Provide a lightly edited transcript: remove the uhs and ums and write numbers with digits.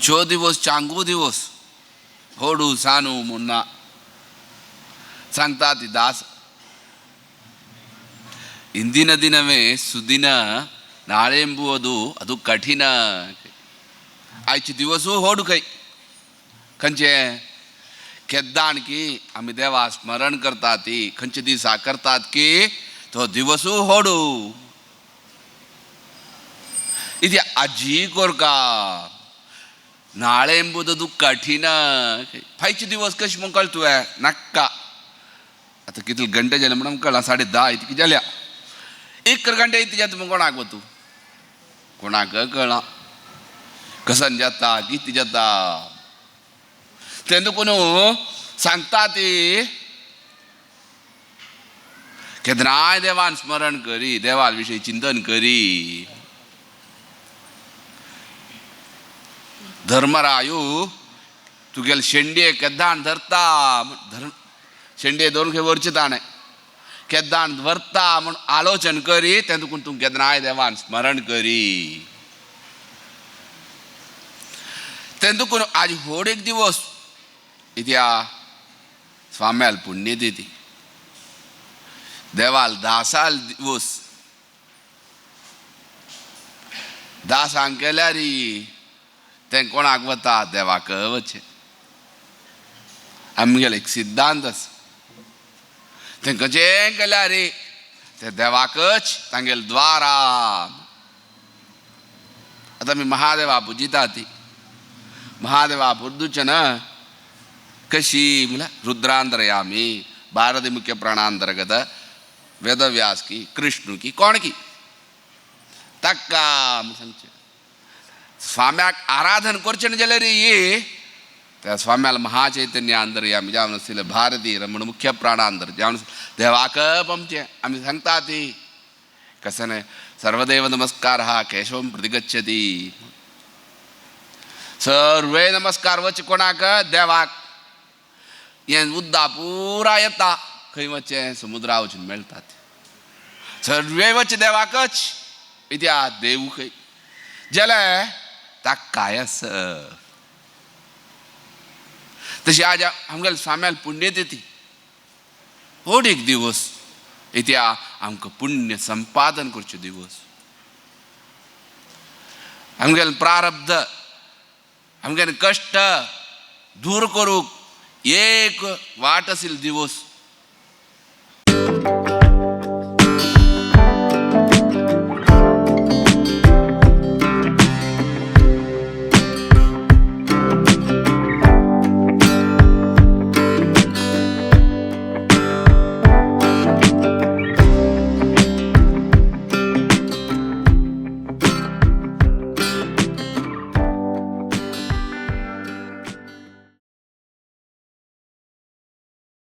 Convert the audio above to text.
खंयचो दिवस चांगू दिवस होडू सानू म्हूण सांगता ती दास. ಇಂದಿನ ದಿನವೇ ಸುದಿನ, ನಾಳೆ ಎಂಬುವುದು ಅದು ಕಠಿಣ. आयचे दिवसू होडू खंय खंयचे केद्दाण की आमी देवा स्मरण करतात ती खंयचे दिसा करतात की तो दिवसू होडू. इथे आजी कोरका नाळे ಎಂಬುದು कठीण. फायचे दिवस कशें म्हूण कळटा तुवें नाक्का. आतां कितले घंटे जाले म्हणून कळना, 10:30 इतकी जाल्या. एक घंटे इतले जाता म्हूण कोणाक वतू कोणाक कळना, कसन जाता कितें जाता तेन्ना कोण सांगता ती केन्नाय देवान स्मरण करी, देवा विशयी चिंतन करी. धर्मरायू तुगेले शेंडये केद्दान धरता, धर्म शेंडये धरून खंय व्हरचें ताणें, केद्दान व्हरता म्हूण आलोचन करी, तें तुकून तूं केन्नाय देवान स्मरण करी. तें तुकून आज व्हड एक दिवस इत्या स्वाम्याल पुण्यतिथी, देवाल दासाल दिवस. दासांक केल्यार तें कोणाक वता, देवाक वचें. आमगेलो एक सिद्धांत आसा, तें कशें केल्यार तें देवाकच तांगेले द्वारा. आतां आमी महादेवा पुजिता ती महादेवा पुर्दुचें ना कशी म्हळ्यार रुद्रांतरयामी भारती मुख्य प्राणांतर्गत वेदव्यास की कृष्णू की कोण की ताका सांगचें स्वाम्याक आराधन करचें जाल्यार त्या स्वाम्याला महाचैतन्य अंतर्यामी जावन आशिल्ले भारती म्हण मुख्य प्राणांतर जावन देवाक आमचें आमी सांगता ती कशें न्हय सर्वदेव नमस्कार हा केशवम प्रतिगच्छती. सर्वे नमस्कार वच कोणाक देवाक. हें उद्दा पुरा येता खंय वचें समुद्रा वचून मेळटा. सर्वे वच देवाकच इत्या देव खंय जाल्यार ताका काय आसा. तशी आज आमगेले स्वाम्याल पुण्यतिथी व्हड एक दिवस इत्या आमकां पुण्य संपादन करचो दिवस. आमगेले प्रारब्ध आमगेले कश्ट दूर करूंक एक वाट आशिल्लो दिवस.